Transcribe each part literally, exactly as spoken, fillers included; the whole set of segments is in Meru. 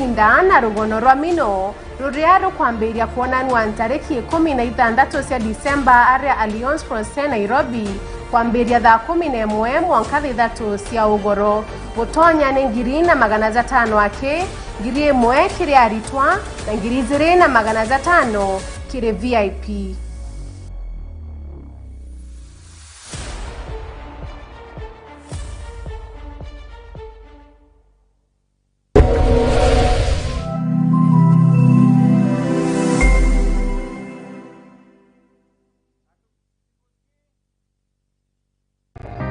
Inda na rugono rwa mino ruria rukwambiria kwonanua ntariki ikumi na ithanthatu cia Disemba aria Alliance Francaise Nairobi, kwambiria thaa kumi na imwe mwanka thithatu cia ugoro. Gutonya ni ngiri na magana jatano aki, ngiri imwe kiri aritwa, na ngiri ijiri na magana jatano kiri V I P.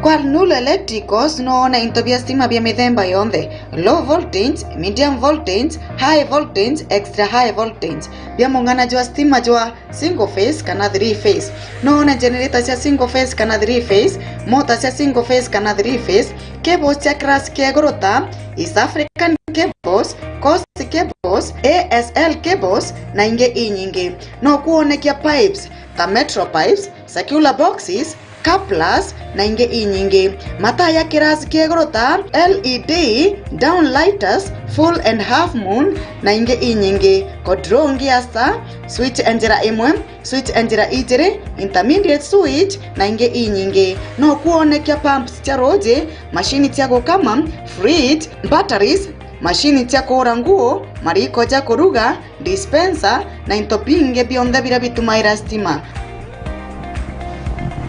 Kwa Arnul Electricals, noona into bia stima bia mithemba yonthe, low voltage, medium voltage, high voltage, extra high voltage, bia mung'ana jwa stima jwa single phase kana three phase. Noona generator cia single phase kana three phase, mota cia single phase kana three phase, cables cia class kia iguru ta East African Cables, Coast Cables, A S L Cables, na ingi inyingi. No kwonekia pipes ta Metro Pipes, circular boxes, couplers, na ingi inyingi. Mataa ya kirasi kia iguru ta L E D, downlighters, full and half moon, na ingi inyingi. Control ngia star, switch ya njira imwe, switch ya njira ijiri, intermediate switch, na ingi inyingi. No kwonekia pumps cia ruuji, mashini cia gukama, fridge, batteries, mashini cia kuura nguo, mariko ja kuruga, dispenser, na into bingi bionthe biria bitumaira stima.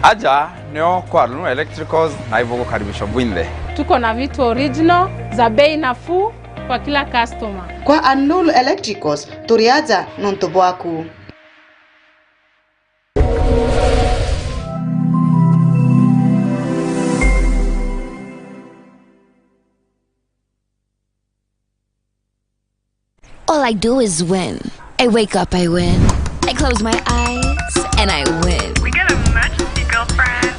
Aja nio kwa Arnul Electricals na ibugukaribisha bwinthe. Tuko na vitu original za bei nafuu kwa kila customer. Kwa Arnul Electricals, turi aja nontu bwaku. All I do is win. I wake up, I win. I close my eyes, and I win. We got a emergency, girlfriend.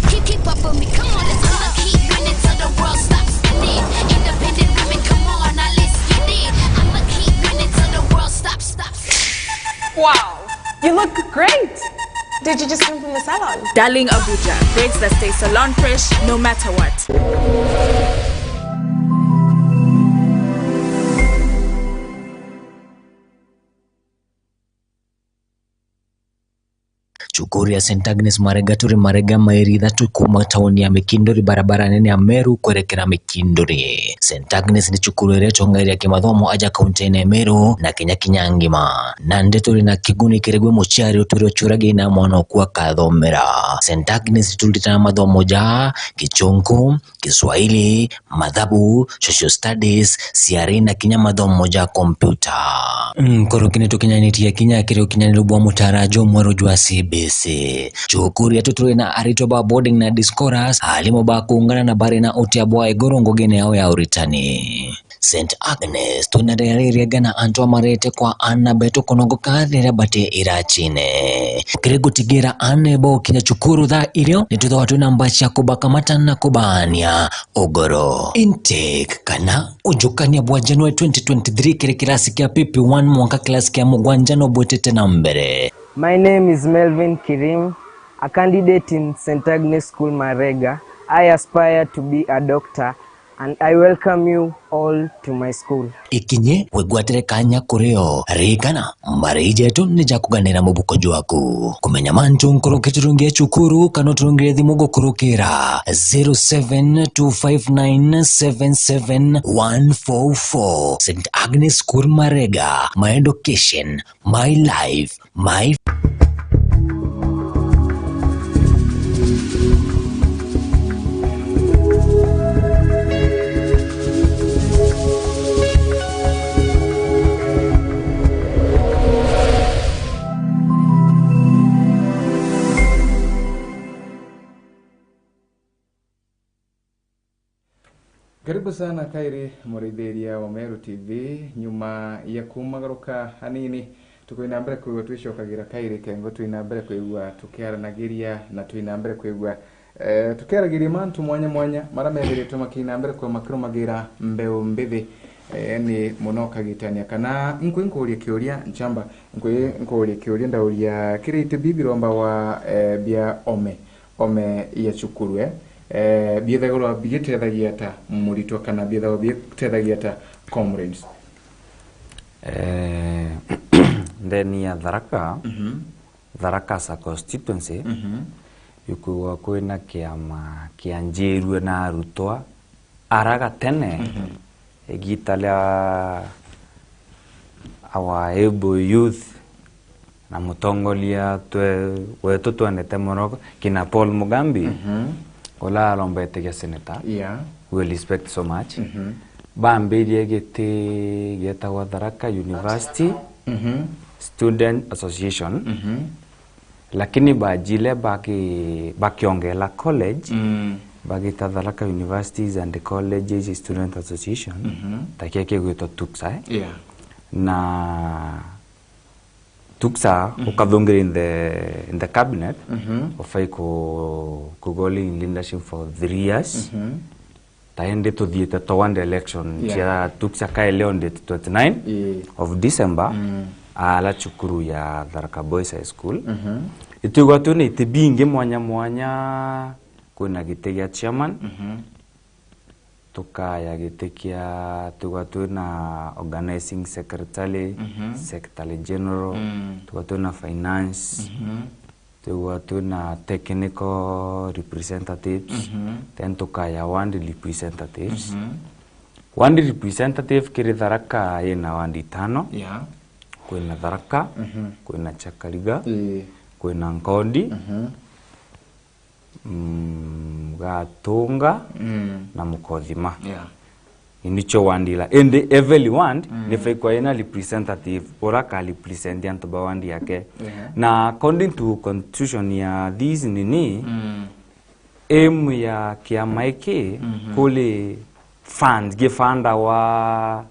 Keep, keep up with me, come on, let's go. I'ma keep winning till the world stops spinning. Independent women, come on, now let's get it. I'ma keep winning till the world stops, stops. Wow, you look great. Did you just come from the salon? Darling Abuja, braids that stay salon fresh no matter what. Cukuru ya Saint Agnes Marega turi Marega, mairi ithatu kuuma tauni ya Mikinduri, barabara nene ya Meru kwerekera Mikinduri. Saint Agnes ni cukuru iria itongagiria kimathomo aja kaunti-ini ya Meru na Kenya kinya ngima. Nandi turi na kiguni kiri gwi muciari utwire uciuragia ina mwana oku akathomera. Saint Agnes turitana mathomo ja Gichunku, Kiswahili, mathabu, social studies, ciari na kinya mathomo ja kompyuta. Nkuruki ni tukinyanitie kinya kiri ukinyaniru bwa mutaara jumweru jwa C B C. Cukuru yetu turi na aritwa ba boarding na day scholars, aarimu ba kuungana na bari na utia bwa iguru ngugine yao ya uritani. Saint Agnes, twina riria riega na antu amarete kwa aana betu kunogoka riria bati iracine. Kiri gutigira aana bokinya cukuru thaa irio, nitwithagwa twina mbaa cia kubakamata na kubaania ugoro. Intake kana ujukania bwa January twenty twenty-three kiri kirasi kia P P one mwanka kirasi kia mugwanja no bwitite na mbere. My name is Melvin Kirim, a candidate in Saint Agnes School Marega. I aspire to be a doctor and I welcome you all to my school. Ikinye wigwatire kanya kuri o. Ririkana, mbari jetu ni ja kuganira mubuko jwaku. Kumenya mantu nkuruki turungie cukuru kana uturungire thimu gukurukira zero seven two five nine seven seven one four four. Saint Agnes School Marega, my education, my life, my Karibu sana kairi, muraithiria wa Meru T V. Nyuma ya kumagaruka hanini, tukwina mbere kwigua twicokagira kairi kengo, twina mbere kwigua tukiaranagiria na twina mbere kwigua, eh, tukiaragiria mantu mwanya mwanya mara methiritwe makina mbere kwa makirumagira mbeu mbithi. Eh, ni muno kagitania kana nkwi nkuria kiuria nchamba, nkwi nkuria kiuria ndauria kiri iti bibi romba wa, eh, bia ome. Ome ya cukuru, eh? eh, biethagirwa bigitethagia ata muritwa kana biethagirwa bigitethagia ata comrades? Eh, ndeni ya Tharaka, Mhm. Tharaka as a constituency, Mhm. yukwigwa kwina kiama kianjirue na arutwa ara gatene, Mhm. igita ria our able youth na mutongoria twe-, wetu twendete mono, kina Paul Mugambi, Mhm. ula arombete gia senator, Yeah. we respect so much. Mhm. Bambirie giti gietagwa Tharaka University Mhm. Student Association, Mhm. lakini bajile baki-, bakiongela college, Mm. bagita Tharaka Universities and Colleges Student Association, Mhm. takia kigwitwa TUCSA, eh? Yeah. Na TUCSA, Mhm. ukathungira in the, in the cabinet, Mhm. ufai ku-, kugoli in leadership for three years. Mhm. Ta indi tuthiite toward election, Yeah. cia TUCSA kae leo date twenty-nine Ii. of December, Mm. ala cukuru ya Tharaka Boys High School. Mhm. Itwigwa twina iti bingi mwanya mwanya, kwina giti gia chairman, Mhm. tukaya giti kia, twigwa twina organizing secretary, Mhm. secretary general, Mm. twigwa twina finance, Mhm. twigwa twina technical representatives, Mhm. then tukaya ward representatives. Mhm. Ward representative kiri Tharaka ina ward itano. Yeah. Kwina Tharaka, Mhm. kwina Chakariga, Ii. kwina Nkondi, Mhm. mm, Gatunga Mm. na Mukothima. Yeah. Nicio wandila. Indi every ward Mm. ni faikwa ina representative ura ka represent antu ba ward yake. Yeah. Na according to constitution ya this nini, Mm. aim ya kiama iki Mhm. kuli fund, gifundagwa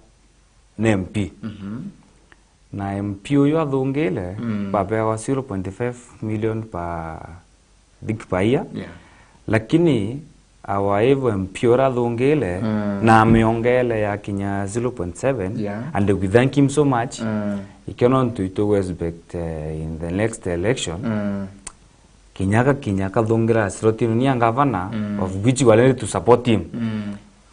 na M P. Mhm. Na M P uyu athungile, Mm. bapeagwa zero point five million per, I think, per year. Yeah. Lakini our able M P uria athungile, Mm. na amiongele ya kinya zero point seven, Yeah. and we thank him so much. Mm. Ikio nontu itu expect, eh, in the next election, Mm. kinya gakinya kathungira slot ino ni ya gavana, Mm. of which we are ready to support him. Mm.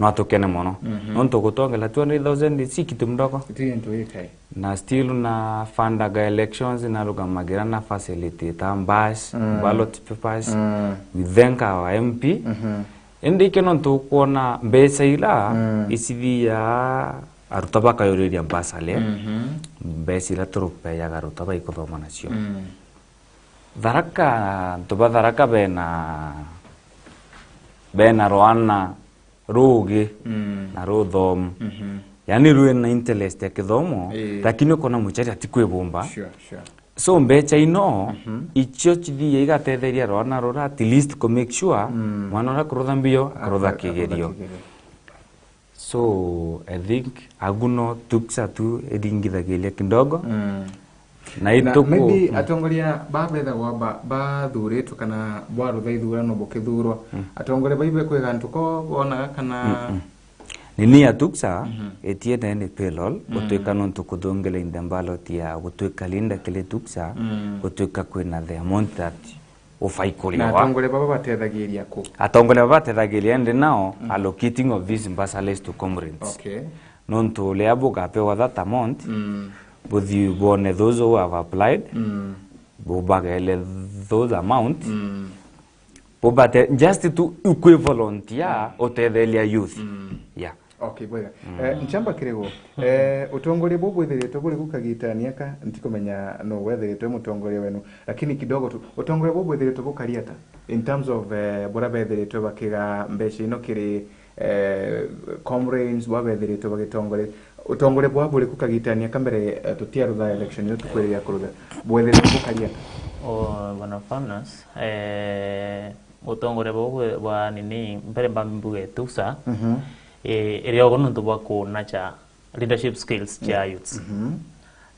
No atukene mono. Mhm. Nontu gutongela two hundred thousand si kitu mdogo. Ti gintu gikai. Na still na fundaga elections, na rugamagira na facilitate bus, Mm. ballot papers. Mm. We thank our M P. Mhm. Indi ikio nontu ukwona mbeca ila Mm. icithia aruta bakayuriria bursary, Mhm. mbeca ila turupeaga aruta baikuthoma nacio. Mm. Tharaka, antu ba Tharaka bena, bena rwana ruugi Mm. na ruthomu. Mhm. Yani rwina interest ya kithomo, Ii. lakini ukona muciari atikwibumba. Sure, sure. So mbeca ino, Mhm. icio cithia igatetheria rwana rura at least ku make sure Mm. mwana uria kurutha mbio, kurutha Akwa-, kigerio. Kurutha kigerio. So, I think agu no TUCSA tu iringithagiria kidogo. Mm. Na Na ituku-, maybe mm. atongoria ba bethagwa ba-, bathuritwe kana bwarutha ithurano bukithurwa, Mm. atongoria bau bekwiga antu ko bonaga kana Mm-mm. Nini ya TUCSA, Mhm. itiene ni payroll, Mm. gutwika nontu kuthungila in the ballot ya gutwika leader kiri TUCSA, Mm. gutwika kwina the amount that ufai Na kuriwa. Atongoria baba batethagiria ku? Atongoria baba batethagiria indi nao Mm. allocating of these bursaries to comrades. Okay. Nontu uria bugapewa that amount, Mm. buthi bone those who have applied, Mm. bubagele those amount, Mm. bubate just to equivalent ya Yeah. utetheria youth. Mm. Yeah. Okay, bwega. Mm. Eh, Nchamba Kirigo, eh, utongoria buu bwithiritwe buri ku kagitani aka, ntikumenya nu wethiritwe mutongoria wenu, lakini kidogo tu, utongoria buu bwithiritwe bukari ata in terms of, eh, buria bethiritwe bakiga mbeca ino kiri, eh, comrades, bua bethiritwe bagitongoria? Utongoria bua buri ku kagitani aka mbere, eh, tutiarutha election ino tukwiriria kurutha, bwethiritwe bukari ata? Oh, Bwana Fanas, eh, utongoria buu bwe-, bwa nini, mbere mbambi mbuge TUCSA, Mhm. eh, iri ogo nontu bwa kunacha leadership skills cia Yeah. youths. Mhm.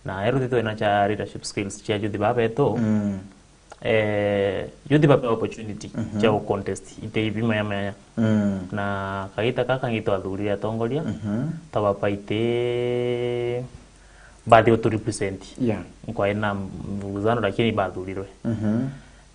Na erutitwe na cha leadership skills cia youth ba betu. Mm. Eh, youth bapewa opportunity Mhm. cia gu contest ite ibi maya maya. Mm. Na kagita kaka ngi twathurire atongoria, Mhm. twabapa ite bathi utu represent. Yeah. Nkwae na mvuruzano lakini bathurirwe. Mhm.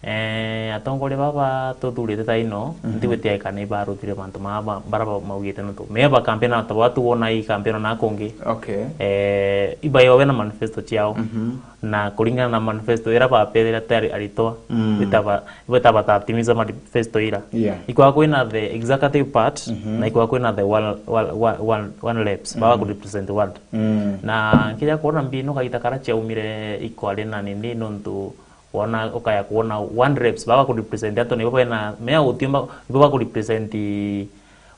Eh, atongoria baba tuthurite thaa ino, mhm, ntigwitia kana ibaruthire mantu maa ba-, bara ba-, maugite nontu. Mea ba campaign na tabo tu wona i campaign na kungi. Okay. Eh, iba yo bena manifesto ciao. Mhm. Na kuringana na manifesto ira bapethire tayari aritwa, mm, bita ba-, bita batatimiza manifesto ira. Yeah. Ikwa kwina the executive part, mhm, na ikwa kwina the one, one, one, one, one reps, baba, mhm, ku represent ward. Mm. Na nkija kuona mbinu kagita kara ciaumire ikwari na nini nontu wona, ukaya kuona one reps, baba ku represent antu nibo bena, mea utiumba, nibo ba ku represent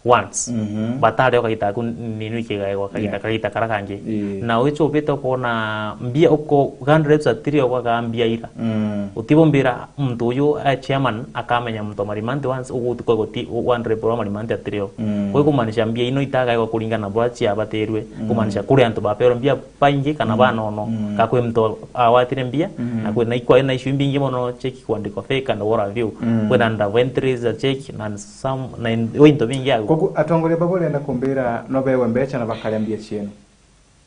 once. Mhm. Batari ukagita ku ninu ikigaegwa, kagita, yeah, kagita kara kangi. Ii. Na wichubite ukona mbia uko, one reps atiri okwa ka mbia ira. Mm. Utibumbira muntu uyu a chairman akamenya muntu wa Marimanti once, ugutikwa guti one rep wa Marimanti atiri o. Mm. Kwi kumaanisha mbia ino itagaegwa kuringana na bwa ciabatirwe, mm, kumaanisha kuri antu baperwe mbia baingi kana, mm, banono, mm, ka kwi muntu awatire mbia, mm, na kwi na ikwa na issue imbingi mono, cheki kwandikwa fake and what have you. Mm. Kwina double entries za cheki na some, na in-, into bingi agu. Kogu atongoria babo urenda kumbira no bewe mbecha na bakaria mbia cienu?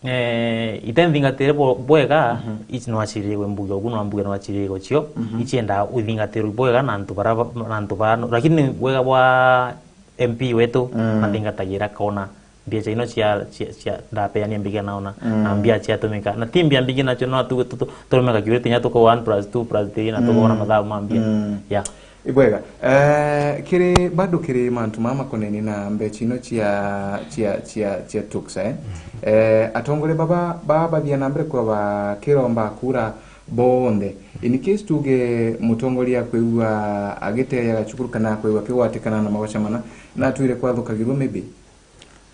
Eh, ite nthingatire bwe-, bwega, mhm, ici no acirigwe mbuge ugu, no mbuge no acirigwe cio, mhm, ici enda uthingatirwe bwega na antu bara ba-, na antu ba, lakini bwega bwa M P wetu, mm, mathingatagira kona mbia cia ino cia, cia, cia ndapeania mbige naona, mm, na mbia ciatumika. Na ti mbia mbingi nacio, no tu, tu, tu, turumika kiuriti nya tuko one plus two plus three na tukoona, mm, mathabu ma mbia. Mm. Yeah. Ibwega. Eh, kiri, bado kiri mantu mama makoneni na mbecha ino cia, cia, cia, cia tuksa, eh? Mm. Eh, atongoria baba, baba bathia na mbere kwa bakiromba kura bonthe. In case tuge mutongoria akwigua agiteya gacukuru kana akwigua akigwatikana na magocha mana, na atwire kwathukagirwa maybe?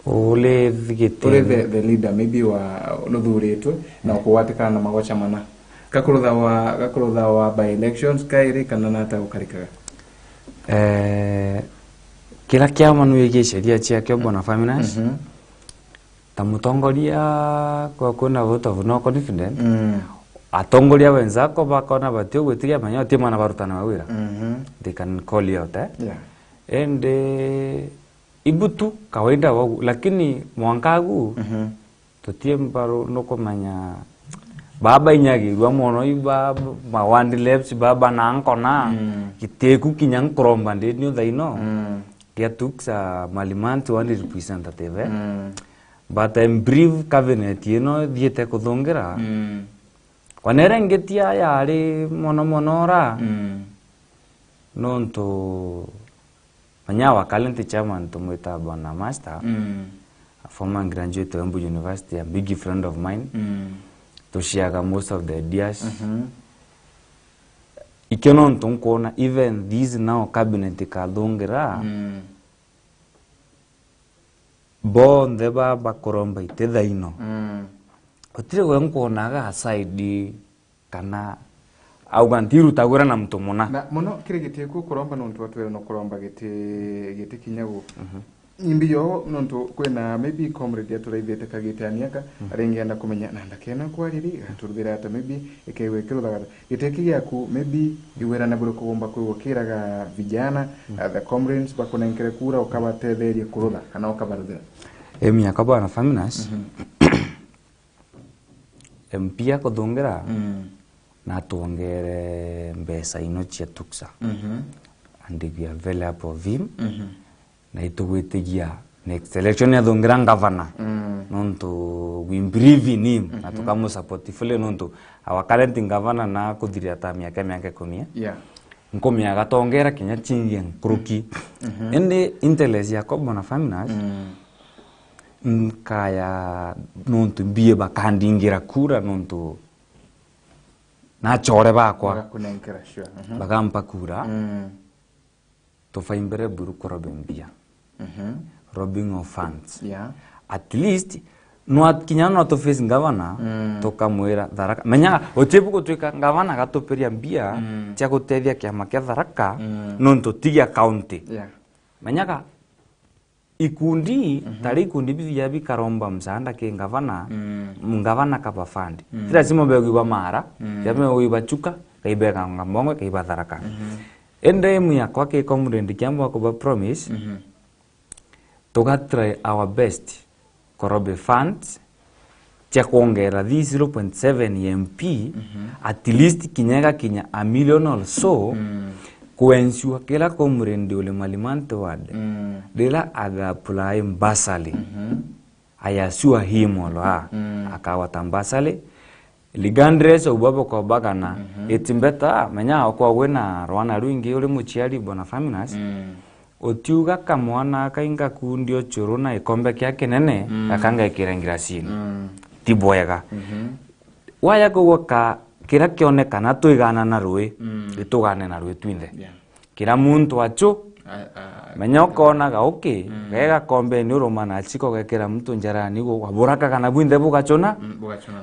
Uri thigitene. Uri the, the leader maybe wa nuthuritwe na, mm, ukugwatikana na magocha mana. Gakurutha wa, gakurutha wa by elections kairi kana nata gukarikaga? Eh, kira kiama nwigi sheria ciakio, mm, bona Faminas. Mhm. Ta mutongoria kwa kwina vote of no confidence, mm, atongoria wenzako bakona batio gwitikia manya uti mwana barutana wa wira. Mhm. They can call you out, eh? Yeah. Indi ibu tu kawaida wagu, lakini mwanka agu, mhm, tutie mbaru nukumenya baba inyagirua mono iba ma ward reps baba na nkona, mm, gitiku kinya nkuromba ndinio thaino, mm, gia tuksa Malimanti ward representative, eh. Mm. But in brief, cabinet ino thiite kuthungira, mm, kwanere ngitia yari mono mono ra, mm, nontu manya our current chairman tumwita Bwana Master, mm, a former graduate wa Embu University, a big friend of mine. Mm. Tushiaga most of the ideas. Mhm. Ikio nontu nkwona even these now cabinet ikathungira, mm, bonthe ba bakuromba iti thaino. Mm. Gutiri gwe nkwonaga aside kana auga ntirutagwira na muntu muna. Na muno kiri giti ku kuromba nontu atwire no kuromba giti, giti kinyagu. Mhm. Imbi yo nontu kwina maybe comrade aturaithite kagite aniaka, mm, aringi enda kumenya na ndakena kwariri, gaturubira ata maybe, ikegwe kiruthaga ata. Giti ki giaku, maybe, iwirane buriku ugomba kwigwa ukiraga vijana, mm, uh, the comrades bakunenkere kura, ukabatetheria kurutha, kana ukabaruthira? Emi yakwa bwana Faminas, mhm, M P akuthungira, mm, natwongere mbeca ino cia tuksa. Mhm. And we are very happy of him. Mhm. Na itugwitigia next election athungira ngavana. Mm. Nontu we believe in him, na, mhm, tukamusupport fully nontu our current governor na kuthirira term yake miaka ikumi, eh? Yeah. Nkumi agatongera kinya chingi nkuruki. Mhm. Indi interest yakwa bwana Faminas, mm, nkaya nontu mbie bakandingira kura nontu nachore bakwa. Bagakunenkera, sure. Mhm. Bagampa kura. Mm. Tufaimbire buru kurobe mbia. Mhm. Robbing of funds. Yeah. At least, nwa-, kinya no tu face governor, mm, tukamwira Tharaka. Menyaga, utibu gutwika governor agatuperia mbia, mm, cia gutethia kiama kia Tharaka, mm, nontu ti gia county. Yeah. Menyaga, ikundi, mhm, tari ikundi bithia bikaromba msaada ki ngavana, mm, ngavana kaba fund. Mm. Ti lazima begwiba Mara, mm, ti lazima begwiba Chuka, kaibega Ngambongo, kaiba Tharaka. Mhm. Ende imu yakwa ki comrade kiambo kuba promise, mhm, tuga try our best kurobe funds, cia kwongera these zero point seven M P, at least kinya igakinya a million or so, ku ensure kila comrade ule Malimanti ward, rira aga apply bursary, I assure him or her, akagwata bursary, regardless of babo kobagana, it's better, menya okwa wina rwana rwingi uri muciari, bwana Faminas, utiuga kamwana aka ingakundi ucuru na ikombe kia kinene, gaka ngekira ngirasini. Ti bwega. Waya kugwa ka, kira kionekana twigana na rui, gitugane na rui twinthe. Yeah. Kira muntu acu, menya ukona gauki, gega kombe ni uruma na chiko gekira muntu njarani, gu-, waburaka kana bwinthe bugacuna.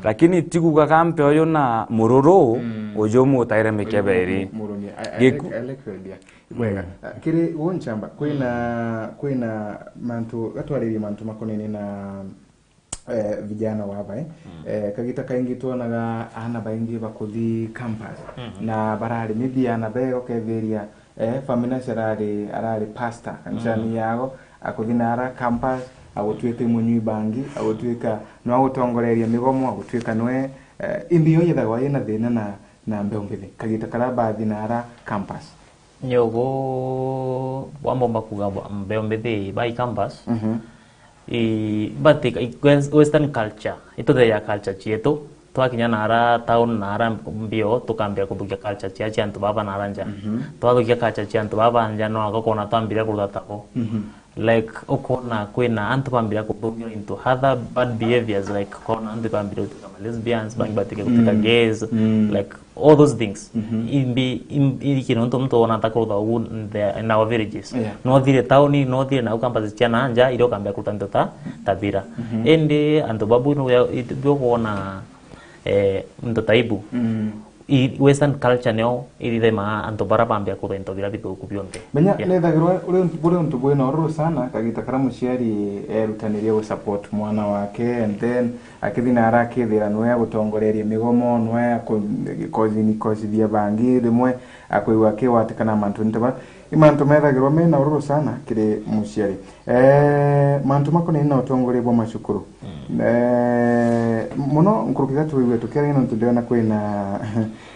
Lakini ti kuga kampe uyu na mururu, uju umutaire mikebe iri. Giku- Bwega. Ah, kiri gu nchamba, kwina, kwina mantu, gatwaririe mantu makonene na, eh, vijana wa bae. Eh, kagita kaingi twonaga ana baingi bakuthi campus. Na barari, maybe ana bae ukethiria, eh, Faminas arari, arari pastor kanisani yao, akuthi nara campus, agutwika imunywi bangi, agutwika nwa gutongoreria migomo, agutwika nwe, eh, imbi yo yithagwa yina thina na, na mbeu mbithi. Kagita kara bathi nara campus. Nyogo, bwambomba kuga bwa-, mbeo mbithi bai campus. I, but i, wes-, western culture, itutheria culture cietu. Twakinya nara town, nara mbio, tukambia kuthukia culture cia, cia antu baba nara nja. Twathukia culture cia antu baba nja, no ako kona twambire kurutha tabo. Like, ukona kwina antu bambire kuthungira into other bad behaviors, like, ukona antu bambire gutuika ma lesbians, bangi batike gutuika gays, like, all those things. Imbi, im-, iri kintu muntu, muntu wona atakurutha ugu in the, in our villages. Yeah. No thire town, no thire na campus cia na nja, iria ukambia kuruta into ta, ta bira. Indi antu babu no ya, it-, bio kuona, eh, into ta ibu. I, western culture nio irithema antu bara bambia kuruta into bira bithuku bionthe. Menya, yeah, nethagirwa uri untu, buri untu bwina ururu sana, kagita kara muciari erutanirie gu support mwana wake, and then akithi na ara akithira nwe agutongorerie migomo, nwe aku-, gikoci-, gikocithia bangi, rimwe akwigua akiwatikana mantu nte ba-, i mantu methagirwa mena ururu sana kiri muciari. Eh, mantu makonainie na utongoria bwa macukuru. Eh, muno nkuruki ga twigue tukiaragia nontu ndiona kwina,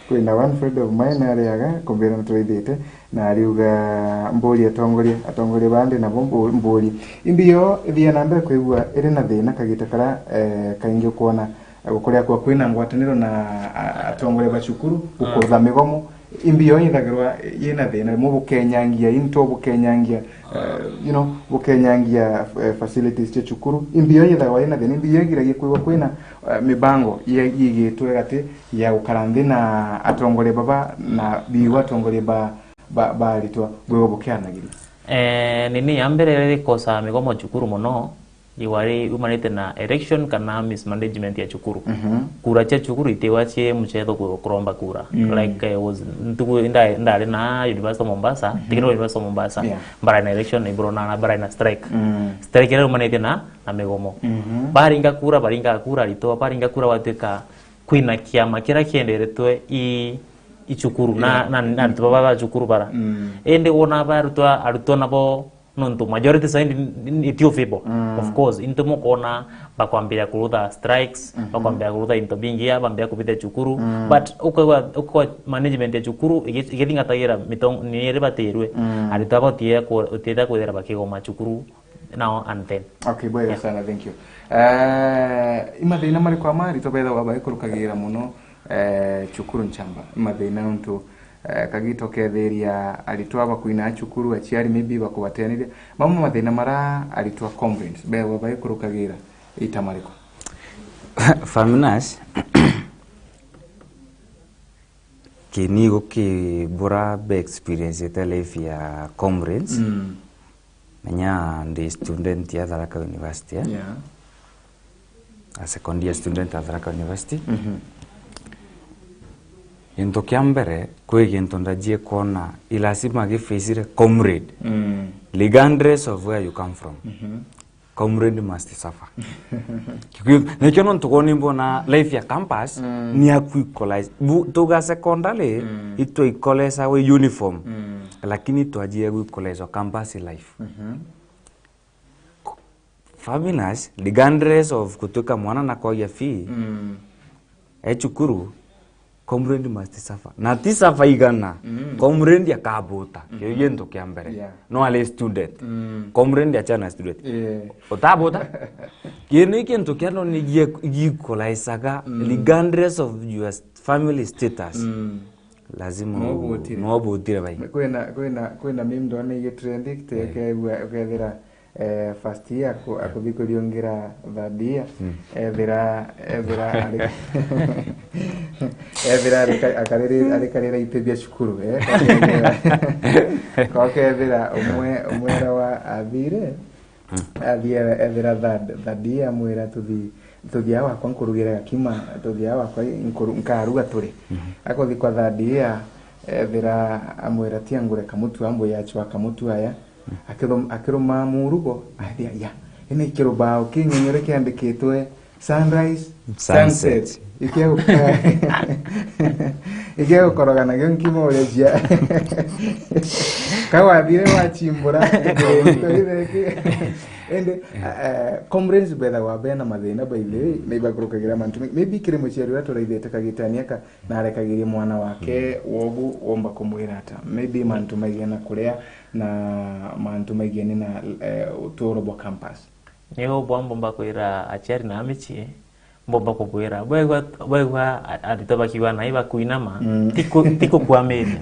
kwina one friend of mine ariaga kumbira na turaithite, na ariuga mburi atongoria, atongoria bandi nabo mbu-, mburi. Imbi yo ithia na mbere kwigua iri na thina kagita kara, eh, kaingi ukwona, eh, gukuria kwa kwina ngwataniro na, a-, atongoria ba cukuru, gukurutha migomo. Imbi yo yithagirwa yina thina, rimwe bukenyangia into, bukenyangia, eh, you know, bukenyangia, eh, facilities cia cukuru. Imbi yo yithagirwa yina thina, imbi yo igiragia kwigua kwina, eh, mibango ye-, yigitwe gati ya gukara nthi na atongoria baba na biu atongoria ba, ba, ba aritwa, bwigua bukiaranagiria. Eh, nini ya mbere rikosa migomo cukuru muno, igwa riumanite na election kana mismanagement ya cukuru. Kura cia cukuru itigwa cie mucetho ku-, kuromba kura. Like, eh, was, ntuku nda-, ndari na University of Mombasa, Technical University of Mombasa, yeah, mbara na election, iburona na mbara na strike. Strike iria iumanite na, na migomo. Baringa kura, baringa kura, aritwa, baringa kura, gwatuika kwina kiama kiria kienderetwe i, i cukuru, na, yeah, na, na aritwa baba ba cukuru bara. Indi wona barutwa, arutwa nabo nontu majority side ni, ni, ni tio feeble. Of course, into mukona bakwambia kurutha strikes, bakwambia kurutha into bingi ya, bambia kubithia cukuru. But ukwa, ukwa management ya cukuru igi-, igithingatagira mitong-, ni iri batirwe. Aritwa abo tie ku-, tienda kwithira bakigoma cukuru now and then. Okay, bwega sana, thank you. Eh, i mathina mariku ama aritwa bethagwa baikurukagira muno, eh, cukuru nchamba? I mathina nontu, eh, kagita ukethiria aritwa bakwina cukuru, aciari maybe bakubateniria. Mamwe mathina mara aritwa comrades bethagwa baikurukagira ita mariku? Faminas, kini gukibura be experience ite life ya comrades. Menya ndi student ya Tharaka University, eh? Yeah. A second year student at Tharaka University. Gintu kia mbere, kwi gintu ndajie kwona, i lazima gifacire comrade, regardless of where you come from. Comrade must suffer. Kikuyu, nikio nontu kwoni mbona life ya campus ni ya ku equalize. Bu-, tuga secondary, itwa equalize we uniform. Lakini twajie ku equalize campus life. Fabinas, regardless of kutuika mwana na kwagia fee, mm, e cukuru, comrade must suffer. Na ti suffer igana, mm, comrade akabuta. Mm-hmm. Kiu gintu kia mbere. Yeah. No ari student. Mm. Comrade achana student. Yeah. Utabuta? Kii ni kintu kia no ni gi-, gi-equalizaga, mm, regardless of your family status. Mm. Lazima no u-, ubutire, no ubutire bai. Kwina, kwina, kwina meme ndona igitrendikite, eh, ukethira, eh, first year aku-, akuthi kuriungira third year, mm, ethira, ethira ari, ethira ari ka-, akariri-, ari karira iti bia cukuru, eh? Kokethira umwe, umwe era wa athire, mm, athie ethira third, third year amwira, "Tuthi, tuthiaga wakwa nkurugire gakima, tuthiaga wakwa nkuru-, nkaruga turi." Mhm. Akuthi kwa third year, ethira amwira, "Tia ngure kamutu, ambu yachwa kamutu aya." Mhm. Akiruma, akiruma murugo, athia, "Ya, ina ikirubao king'enyore kiandikitwe sunrise, sunset. Sunset. Ikia gu-, ikia gukoroga nakio nkima uria jia." Ka wathire wachimbura, indi, eh, comrades bethagwa bena mathina, by the way, na ibakurukagira mantu maingĩ. Maybe kiri muciari uria turaithite kagitania ka, na arekagirie mwana wake, mm, wobu womba kumwira ata? Maybe mantu maigana kuria na mantu maigani na, eh, uturo bwa campus. Niu bwa mbomba kwira aciari na amicii, mbomba kubwira, bwegwa, bwegwa a-, aritwa bakiuga na ibakuinama, mm, tiku-, tikukwamiria.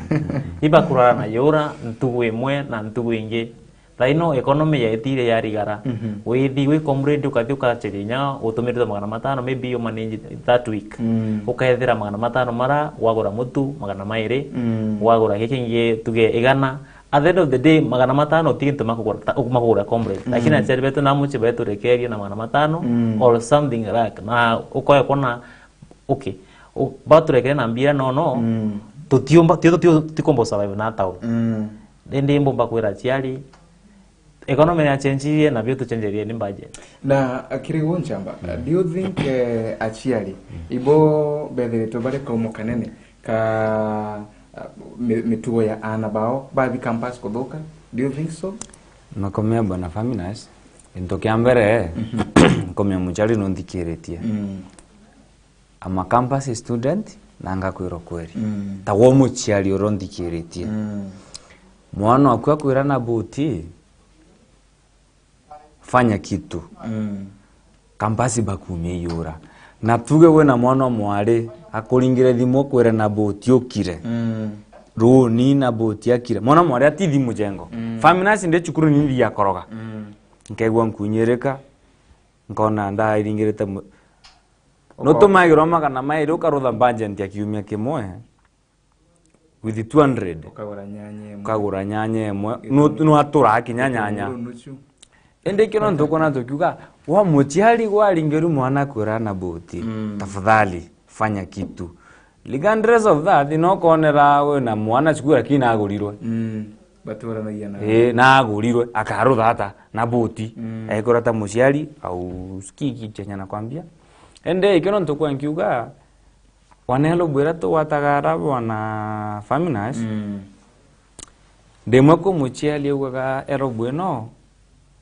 Ibakurora na yura ntugu imwe na ntugu ingi. Thaino economy yaetire yarigara. Mhm. Withi wi comrade ukathi ukacheria inya utumiritwe magana matano, maybe you manage that week. Mm. Ukethira magana matano mara wagura mutu, magana mairi, mm, wagura giki kingi tuge igana, at the end of the day, magana matano ti gintu makugura, ta, makugura comrade. Mm. Lakini aciari betu na muci betu rekerie na magana matano, mm, or something like, na ukoya kuona, okay, u-, baturekere na mbia nono, mm, tutiumba, tio, tio, tikomba survive na town. Mm. Indi mbomba kwira aciari, economy ya change na bio tuchenjerie ni budget. Na, uh, kiri gu nchamba, mm, do you think, eh, aciari, mm, ibo bethiritwe bari kaumo kanene ka, uh, mi-, mitugo ya aana bao bathi campus kuthuka? Do you think so? Nakomea bwana Faminas, gintu kia mbere, mhm, nkomea muciari nunthikiritie. Mm. I'm a campus student, na ngakwira ukweri. Mm. Ta wo muciari uria unthikiritie. Mm. Mwana waku akwira na buti, fanya kitu. Mm. Campus bakumia iyura. Na tuge wina mwana wa mwari, akuringire thimu, ukwire na buti ukire. Mm. Runi na buti akire. Mwana wa mwari ati thimu jengo. Mm. Faminas ndi cukuru ni nthi ya koroga. Mm. Nkegua nkunyirika, nkona ndairingirite mu-, nutumagirwa magana mairi, ukarutha budget ya kiumia kimwe with two hundred. Ukagura nyanya imwe. Ukagura nyanya imwe. Gitunguru. Nu-, nwatura kinya nyanya. Gitunguru nuchu. Indi kio nontu kwona tukiuga, wa muciari gwaringiru mwana kwira na buti, mm, tafadhali, fanya kitu. Regardless of that, no konera wina mwana cukuru lakini nagurirwe. Mm. Baturanagia na. Ii, nagurirwe, akarutha ata na buti. Mm. Ekora ta muciari, au sikiki chenye nakwambia. Ende, ikio nontu kwa nkiuga, wana erobu iria tugwataga ara bwana Faminas, mm, ndimwe ku muciari augaga erobu ino,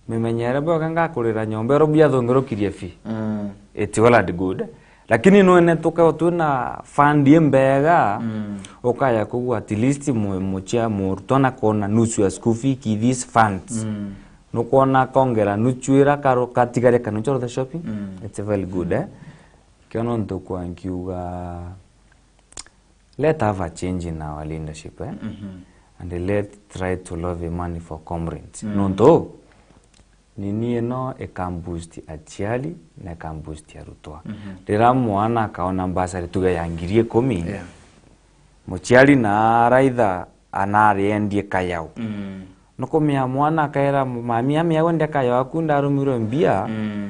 mimenyere bwega ngakurira nyomba, erobu yathungirukirie fi. Mm. It's well and good. Lakini nwene tukawa twina fund imbega, mm, ukaya kugua at least mu-, mucia murutwa na kona nusu ya school fee ki these funds. Mm. Nukwona kongera nusu ira karu-, katigare kanusu the shopping. Mm. It's very good, eh? Kio nontu kwa nkiuga, let have a change in our leadership, eh? Mm-hmm. And let try to love money for comrades. Mm. Nontu, nini ino ikamboost aciari na ikamboost arutwa. Mhm. Riria mwana akaona bursary tuge ya ngiri ikumi, yeah, muciari na araitha anariendie kayau. Mm. Nukumia mwana akaira mami, "Ami, awe ndi kayau aku ndarumirwe mbia." Mm.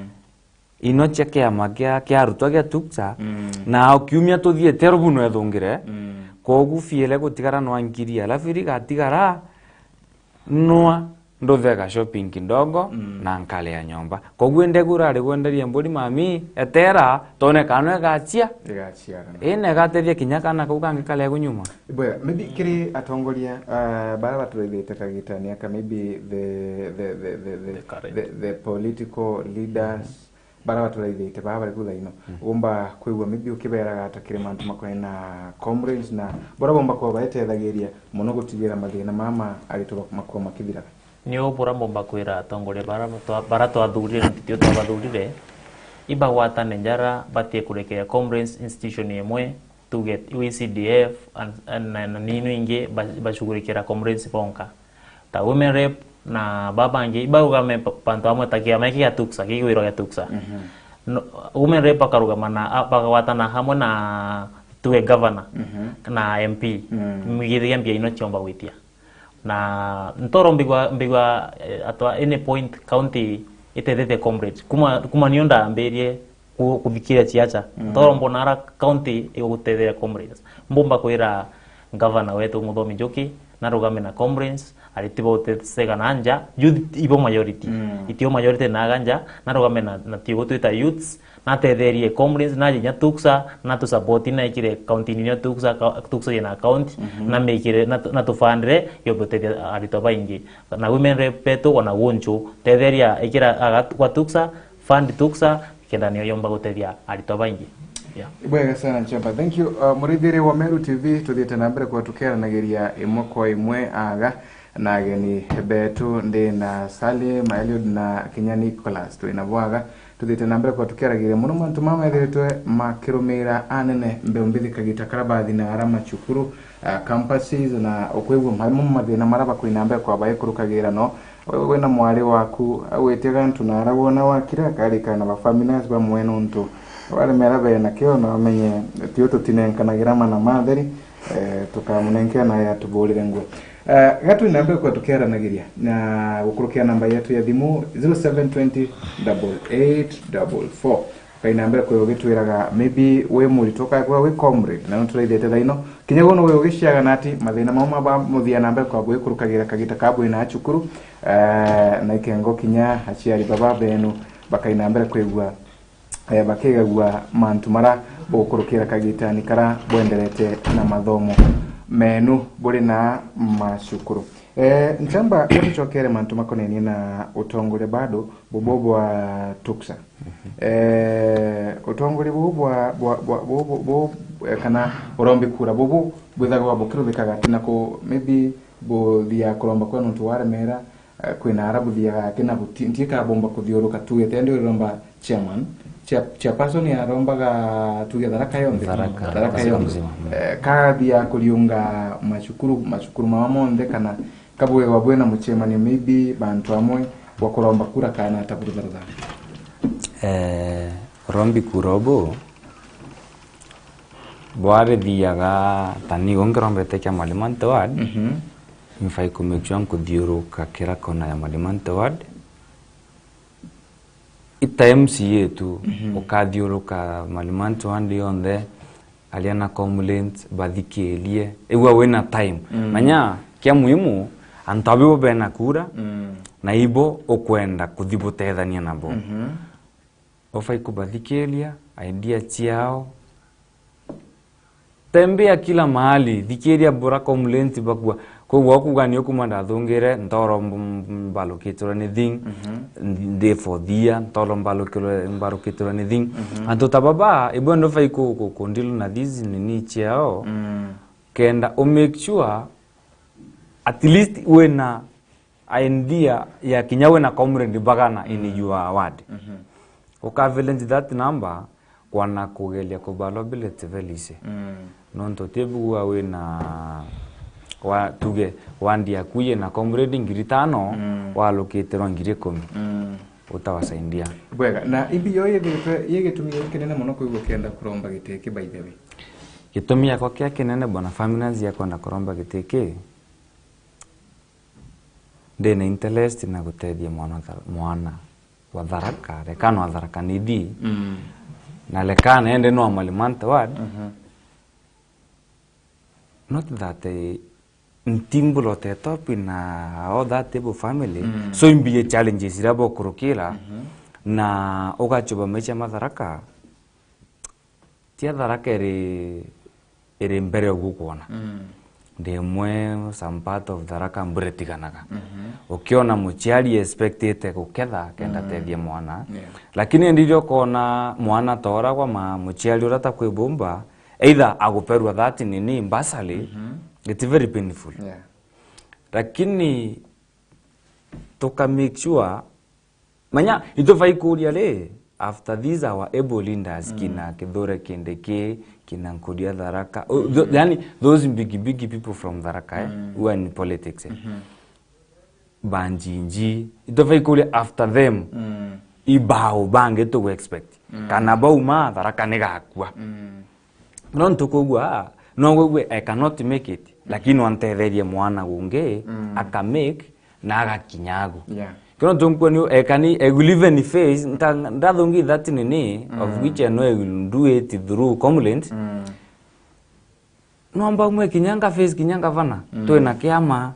Ino cia kiama kia, kia arutwa gia tuksa, mm, na o kiumia tuthiete rubu no ethungire, mm, kogu fee iria gutigara no ngiri, alafu iria igatigara nwa nduthega shopping kidogo, mm, na nkaria nyomba. Koguo ndegu urari gwenderia mburi mami, etera, tone kana igachia. Igachiara. Ii, na igatethia kinya kana kau kangi karia kunyuma. Bwega, maybe kiri atongoria, ah, bara baturaithite kagitani aka, maybe the, the, the, the, the, the, the political leaders, bara baturaithite, bara bari kutha ino. Mm. Umba kwigua maybe ukiberaga ata kiri mantu makonai na comrades na bara bomba kuba baetethagiria mono gutigira mathina mama aritwa bak-, makuwa makithiraga? Ni u bura mbomba kwira atongoria bara twa-, bara twathurire na titio twabathurire, ibagwatane njara, batie kurekeria comrades institution imwe, tuge iwe C D F, and, and, na, na nino ingi ba-, bashughulikira comrades bonka. Ta women rep na babangi, ibaugame pa-, bantu amwe ta kiama iki gia tuksa, kigwirwa gia tuksa. Mhm. No, women rep bakarugama na, a-, bakagwatana hamwe na tuge governor, mhm, na M P. Mm. Mwigithiria mbia ino ciomba gwitia. Na ntoro mbigwa, mbigwa, eh, atwa any point county itethete comrades. Kuma, kuma nio ndambirie ku-, kuthikiria ciaca. Mm. Ntoro mbona ara county igutethera comrades. Mbumba kwira governor wetu Muthomi Njuki, narugame na comrades, ariti bautesega na nja, youth ibo majority. Mm. Itio majority na aga nja, narugame na, na tiugo twita youths, natetherie comrades, naje nya tuksa, na tusapoti na ikire county nini tuksa, ka-, tuksa yena account, mhm, na mekire, na tu-, na tufandire, yo gutethia aritwa baingi. Na women rep betu ona gunchu, tetheria ikira aga kwa tuksa, fund tuksa, kenda niyo yomba gutethia aritwa baingi. Yeah. Bwega sana, Nchemba. Thank you. Uh, murithiri wa Meru T V, tuthiite na mbere kwa tukiaranagiria imwe kwa imwe aga na ageni betu, ndi na Salim, Eliud na kinya Nicholas. Twina bwaga, tuthiite na mbere kwa tukiaragiria mono mantu mama methiritwe makirumira anene mbeu mbithi kagita kara bathi na ara macukuru, uh, campuses, na ukwigua mamo mathina mara bakwina mbere kwa baikurukagira no. Wewe wina mwari waku agwitia gantu na ara wona wakira akarikana ba families bamwe nuntu waremera bena kio na amenye tio tutinenkanagira mana matheri, eh, tukamunenkea na ya tuburire ngwe. Eh, gatu namba kwa tukiaranagiria na gukurukia namba yetu ya thimu zero seven twenty double eight double four. Kaina mbere kwa ugitwiraga maybe we murito kagwa we comrade na nuturaithete thaino. Kinya wono we ugiciaga nati mathina mau maba muthia na mbere kwa gwikurukagira kagita kabwe na cukuru, eh, na ikengo kinya aciari baba benu bakaina mbere kwigua, eh, bakigagua mantu mara bukurukira kagitani kara bwenderete na mathomo menu buri na macukuru. Eh, Nchemba, tucokere mantu makonenie na utongoria bado, bubu bwa tuksa. Eh, utongoria bubu bwa, bwa, bwa, bu, bu, bu, eh, kana urombi kura bubu bwithagwa bukiruthikaga ati na ku, maybe buthia kuromba kwa nuntu waremera, eh, kwina ara buthiaga ati na buti-, ntiika bomba kuthiuruka tu, ete ndi uromba chairman, chair-, chairperson arombaga tuge Tharaka yonthe. Tharaka, Tharaka Tharaka yonthe. Mzima, mm. Eh, kathia kuriunga macukuru, macukuru mama monthe kana kabwegwa bwina mucemanio maybe bantu amwe bwa kuromba kura kana ata burutharutha? Eh, rombi kura obo bwarithiaga ta nigo nkirombete kia Malimanti ward, mhm, nfai ku make sure nkuthiuruka kira kona ya Malimanti ward. Ita M C A tu, mhm, ukathiuruka Malimanti ward yonthe, aria na complaints bathikirie. Igua wina time. Mm. Manya, kia muhimu, antu abibo bena kura, mm, na ibo ukwenda kuthi butethania nabo. Mhm. Ufai kubathikiria, idea ciao. Tembea kila mahali, thikiria bura complaints bakua. Koguo kuga ni ukuma ndathungire, ntoro mb-, mb-, mbalukitirwe ni thing, mhm, ndi for thia, ntoro mbalukitirwe, mbalukitirwe ni thing. Mhm. Antu ta baba, ibwe ndo fai ku, ku, ku deal na these nini ciao. Mm. Kenda u make sure at least wina idea ya kinya wina comrade bagana in, mm, your ward. Mhm. Uka village that number, kwana kugeria kubalobile tivelise. Mm. Nontu tibugua wina wa, tuge, wandi yaku yina comrade ngiri tano, mm, walukitirwa ngiri ikumi. Mm. Utawasaidia. Bwega, na imbi yo yithiritwe yi gitumi giki kinene mono kwigua ukienda kuromba giti ki, by the way? Gitumi yakwa kia kinene, bwana, families ya kwenda kuromba giti ki, ndina interest na gutethia mwana tha-, mwana wa Tharaka, reka no Tharaka Nithi. Mm. Na reka nende no Malimanti ward. Mhm. Not that, eh, ntimbulotetopi na all that able family. Mm. So imbie challenges iria bokurukira, mhm, na ugachuba maisha ma Tharaka. Tia Tharaka iri, iri mbere uguo kwona. Mm. Ndi imwe some part of Tharaka mbura itiganaga. Mhm. Ukiona muciari expectite guketha kenda, mm, tethie mwana. Yeah. Lakini indi riria ukona mwana tooragwa ma muciari uria takwibumba, either aguperwa that nini bursary, mhm, it's very painful. Yeah. Lakini tuka make sure, manya, itubaa ikuria ri, after these our able leaders, mm, kina Kithure Kindiki, kina Nkuria Tharaka, o, tho-, yani, those big, big people from Tharaka, eh, mm, who are in politics, eh. Mhm. Banjinji, itubaa ikuria after them, mm, ibao bangi tugu expect. Mm. Kana bauma Tharaka nigakua. Mm. No ntukwigua, no wigwe, "I cannot make it," lakini no ntetherie mwana gungi, mm, aka make na agakinya agu. Yeah. Kino tunkwoni, "I can, I will even face, nta-, ndathungi that nini, of, mm, which I know I will do it through Comrades." Mm. Nomba umwe kinya nga face kinya ngavana, mm, twina kiama,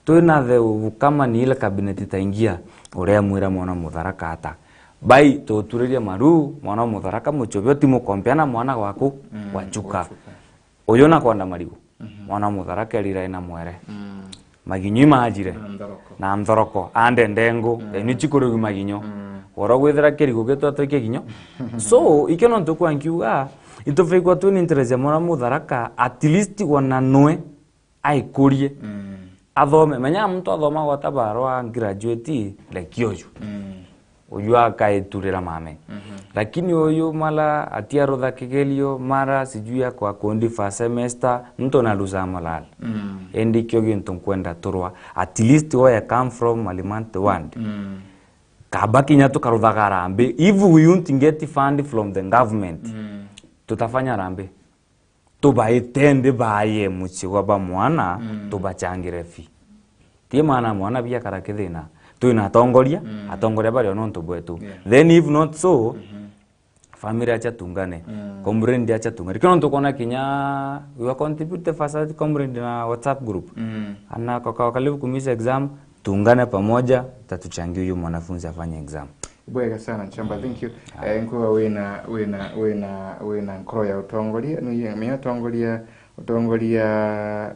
twina the ukama ni ile cabinet itaingia, uria mwira mwana Mutharaka ata. Bai, tuturirie maru, mwana Mutharaka muchubio ti mukompea na mwana gwaku, mm, gwa Chuka. Gwa Chuka. Uyu nakwenda marigu. Mhm. Mwana Mutharaka erira ina mwere. Mm. Maginyu imajire. Na nthoroko. Na nthoroko. Ande ndengu. Mm. Eni chikurigwi maginyo. Mm. Woro gwithira kirigu gitwa twi kiginyo. So, ikio nontu kwa nkiuga, itubaa ikwa twina interest ya mwana Mutharaka, at least wana nwe aikurie. Mm. Athome. Menya muntu athoma gwata barwa graduate, like uyu. Mm. Uyu akaiturira mame. Mhm. Lakini uyu mara atiarutha kigerio, mara sijui akwa kundi first semester, muntu na lusa malala. Mm. Indi kio gintu nkwenda turwa, at least where I come from, Malimanti ward. Mm. Kaba kinya tukaruthaga arambi, if we won't get fund from the government, mm, tutafanya arambi. Tubaite ndi baye mucii gwa ba mwana, mm, tubachangire fee. Ti maana mwana biakara kithina. Twina atongoria, mm, atongoria bari o nontu bwetu. Yeah. Then if not so, mhm, family acha tungane. Mm. Comrade acha tungane. Kino nontu kwona kinya we contribute first comrade na WhatsApp group. Mm. Ana kwa kwa karibu kumisa exam, tungane pamoja, tatuchangie huyu mwanafunzi afanye exam. Bwega sana, Nchamba, thank you. Ah. Eh, nkuga wina, wina, wina, wina nkoro ya utongoria, ni menya utongoria, utongoria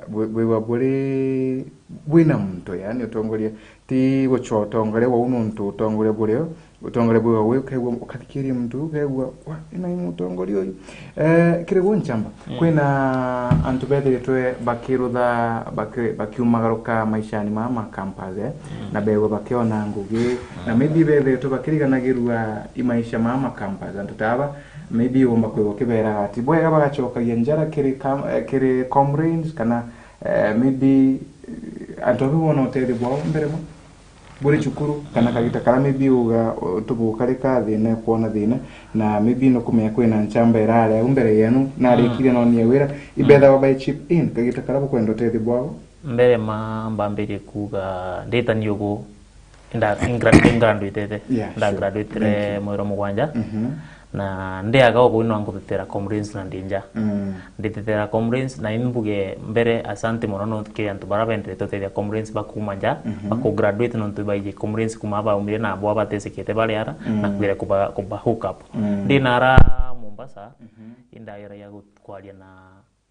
bwi-, bwigwa buri, bwina muntu, yani utongoria, ti guchwa utongoria wau nontu utongoria burio, utongoria bwigwa gwi, ukegua, ukathikiria muntu, ukegua, "Wa, ina mutongoria uyu." Eh, kiri gu Nchamba, mm, kwina antu bethiritwe bakirutha, baki-, bakiumagaruka maishani mama campus, eh, mm, na begwa bakiona ngugi, na maybe bethiritwe bakiriganagirua i maisha mama campus. Antu ta aba, maybe womba kwigua ukiberaga ati bwega bagachokagia njara kiri cam-, eh, kiri comrades, kana, eh, maybe, eh, antu aba bona utethio bwao mbere mo? Buri cukuru, kana kagita kara maybe uga, uh, tubukarika thina, kwona thina, na maybe no kumenya kwina Nchamba irari au mbere yenu, narikire, mm, nonie wira, ibethagwa by chip in, kagita kara bukwenda utethio bwao? Mbere ma mbambirie kuga, nditani ugu, nda-, ngra-, ndi graduate te. Yeah, nda sure. Graduate re. Thank you. Mwiro mugwanja. Mhm. Na ndiaga ugu no ngutetera comrades na ndi nja. Mm. Nditetera comrades, na imbuge mbere asante mono no kiri antu bara bendete utethia comrades bakuma nja, mhm, baku graduate nontu baiji comrades kuma baumire na bo abatesekete bari ara, mm, na kwira kuba, kuba hook up. Mm. Ndi nara Mombasa, mhm, indaira ya gu-, kwaria na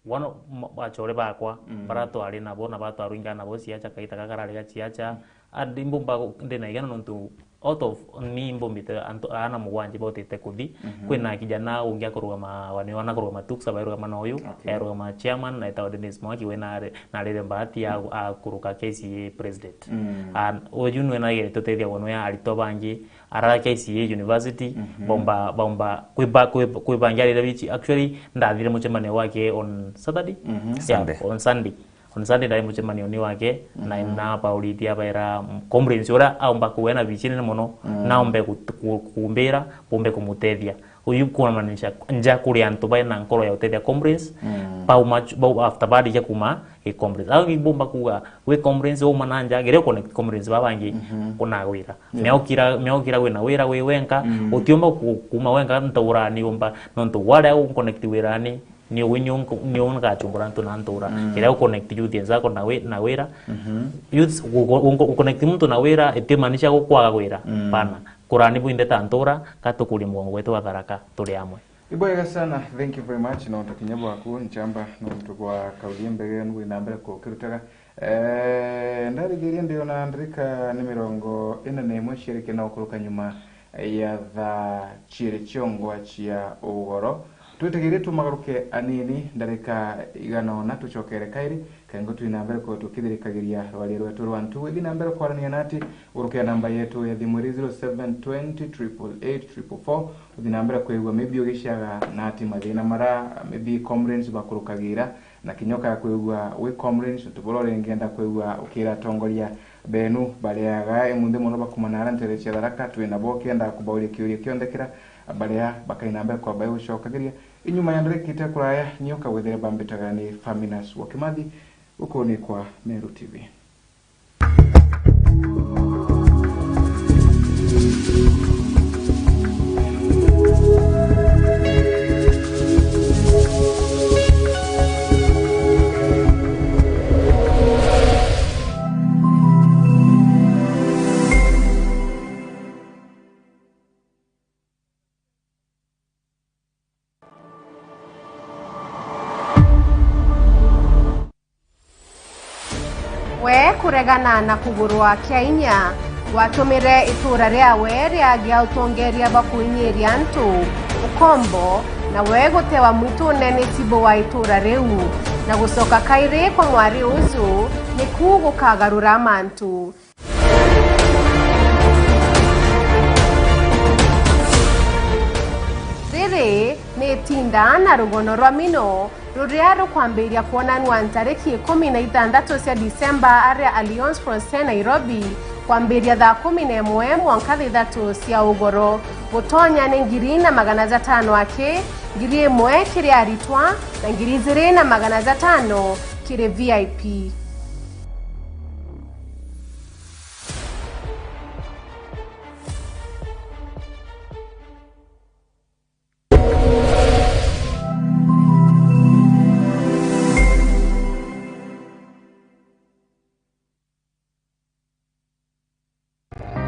one of, m-, achore bakwa, mm, bara twari nabo na batwarwinga nabo ciacha, kaita gakarari ga ciacha. Andi mbumba gu-, ndi na igana nontu out of me mbumbite antu, aana mugwanja bautite kuthi, mhm, kwina kijana ungi akurugama, wani wana kurugama tuksa, bairugama na uyu, okay, airugama chairman, na etawa Dennis Mwaki, we nare-, narire mbahati ya, mm, akuruka K C A president. Mm. And uyu nwe nagerete utethia bono ya aritwa bangi, ara K C A University, mhm, baumba, baumba kwiba-, kwiba-, kwibangia rira bichi. Actually, ndathire mucemanio gwake on Saturday? Mhm. Yeah, Sunday. On Sunday. On Sunday ndari mucemanioni wake, na, mhm, nabauritie abaira, mm, comrades uria aumba kuwena bichini mono, mm, naumbe ku-, ku-, kumbira, bumbe kumutethia. Uyu kuonanisha nja kuri antu baina nkoro ya utethia comrades, mm, bauma ch-, bau-, after barikia kuma, i comrades. Au ibumba kuga, wi comrades wauma na nja, geria connect comrades ba bangi, mhm, kunagwira. Yeah. Miaukira, miaukira wina wira wi wenka, mm, utiumba ku-, kuma wenka ntaurani umba, nontu waria u connect wirani, ni ugwi ni unku-, ni ungachumbura antu na ntura. Mm. Kiria u connect youth enzako na wi-, na wira. Mhm. Youth, gu-, gu-, gu-, connect muntu na wira, itimaanisha gukwaga wira. Mm. Pana. Kurani bwinthe ta ntura, ka tukurie mugongo gwetu wa Tharaka, turi amwe. Ibwega sana, thank you very much, nontu kinya bwaku nchamba, nontu bwa kauli imbega inu wina mbere kukirutaga. Eh, ndarithirie ndiona ndarika ni mirongo ina na imwe ciarikia na gukuruka nyuma ya thaa ciiri ciongwa cia ugoro. Twitigirie tumagaruke anini, ndarika igana ona tucokere kairi, kengo twi na mbere ko tukithirikagiria rwaria rwetu rwa ntu. Withi na mbere kwarania nati, uruke namba yetu ya thimu iri zero seven twenty triple eight triple four. Uthi na mbere kwigua maybe ugiciaga nati mathina mara maybe comrades bakurukagira, na kinya ukaya kwigua wi comrades, untu buria uringenda kwigua ukira atongoria benu baria aga imunthi mono bakumana ara ntere cia Tharaka, twi nabo ukienda kubauria kiuria kionthe kira baria bakai na mbere kwamba gucokagiria. Inyuma ya ndarika ite kuraya, nio kagwethire bambitaga ni Faminas wa Kimathi, guku ni kwa Meru T V. We kuregana na kugurwa kia inya, watumire itura riawe riagia utongeria bwa kuinyiria antu ukombo, na we gutewa mwitune ni Tibo wa itura riu, na gucoka kairi kwa mwari uju niku gukagarura mantu. Riri ni itinda na rugono rwa mino ruria rukwambiria kwonanua ntariki ikumi na ithanthatu cia Disemba aria Alliance Francaise Nairobi, kwambiria thaa kumi na imwe mwanka thaa ithatu cia ugoro. Gutonya ni ngiri na magana jatano aki, ngiri imwe kiri aritwa, na ngiri ijiri na magana jatano kiri V I P.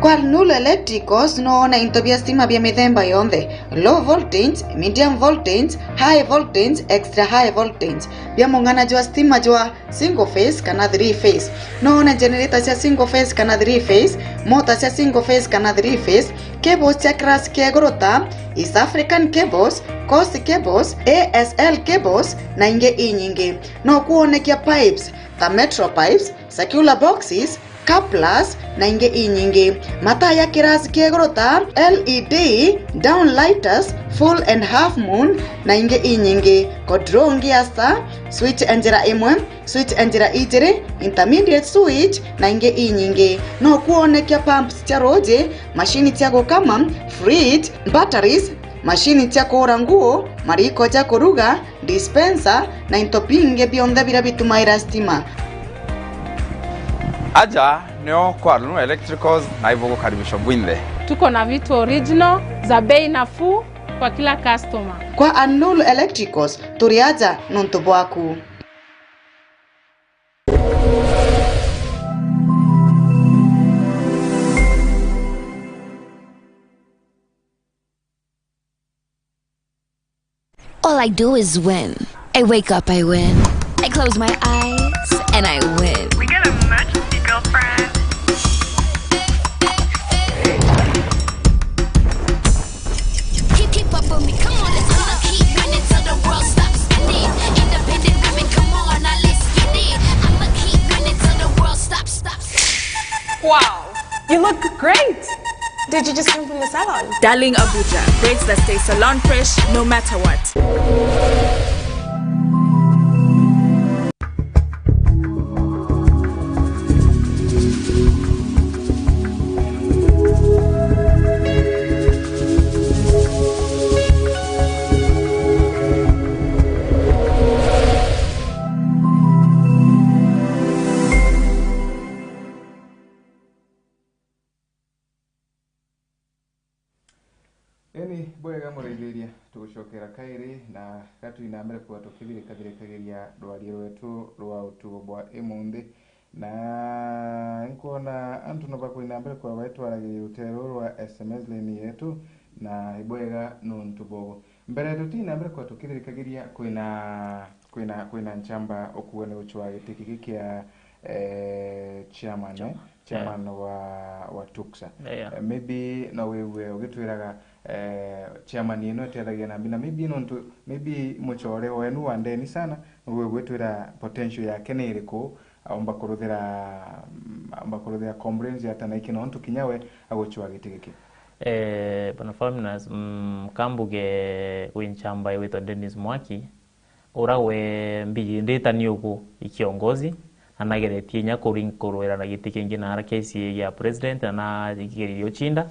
Kwa Alnur Electricals no wone into bia stima bia mithemba yonthe, low voltage, medium voltage, high voltage, extra high voltage, bia mung'ana jwa stima jwa single phase kana three phase. No wone generator cia single phase kana three phase, mota cia single phase kana three phase, cables cia class kia iguru ta East African Cables, Coast Cables, A S L Cables na ingi inyingi. No kuonekia pipes ta Metro Pipes, circular boxes, couplers na ingi inyingi. Mataa ya class kia iguru ta L E D, downlighters, full and half moon na ingi inyingi. Control ngia star, switch ya njira imwe, switch ya njira ijiri, intermediate switch na ingi inyingi. No kuonekia pumps cia ruuji, mashini cia gukama, fridge, batteries, mashini cia kuura nguo, mariko ja kuruga, dispenser na into bingi bionthe biria bitumaira stima. Aja nio kwa Alnur Electricals na ibugukaribishwa bwinthe. Tuko na vitu original za bei nafuu kwa kila customer. Kwa Alnur Electricals, turi aja nontu bwaku. All I do is win. I wake up, I win. I close my eyes, and I win. We got a much girlfriend. Keep, keep up with me, come on, let's go. I'ma keep winning till the world stops spinning. Independent women, come on, now let's get it. I'ma keep winning till the world stops, stops, stops. Wow, you look great. Did you just come from the salon? Darling Abuja, braids that stay salon fresh no matter what. Eni bwega muraithiria, tugucokera kairi na gatwi na mbere kwa tukithirikathirikagiria rwaria rwetu rwa utugo bwa imunthi. Na nkwona antu no bakwina mbere kwa baitwaragiria rutere ruru rwa S M S line yetu, na ibwega nontu bogo. Mbere tutina mbere kwa tukithirikagiria kwina, kwina, kwina nchamba ukuga ni gucwa giti giki kia, eh, chairman, eh? Chairman wa, wa tuksa. Yeah, yeah. Eh, maybe no wigue ugitwiraga, eh, chairman ino itethagia na mbina, maybe nontu, maybe mucore wenu wa ndeni sana, no wigue gwitwira potential yake ni iriku, aumba kuruthira, aumba kuruthira complaints ata na iki nontu kinya we agucwa giti giki. Eh, Bwana Faminas, mm, kambuge wi nchamba witwa Dennis Mwaki, ura we mbiji ndita ni ugu i kiongozi, na nageretie inya kuring-, kurwira na giti kingi na R K C A gia president, na nageririe ucinda,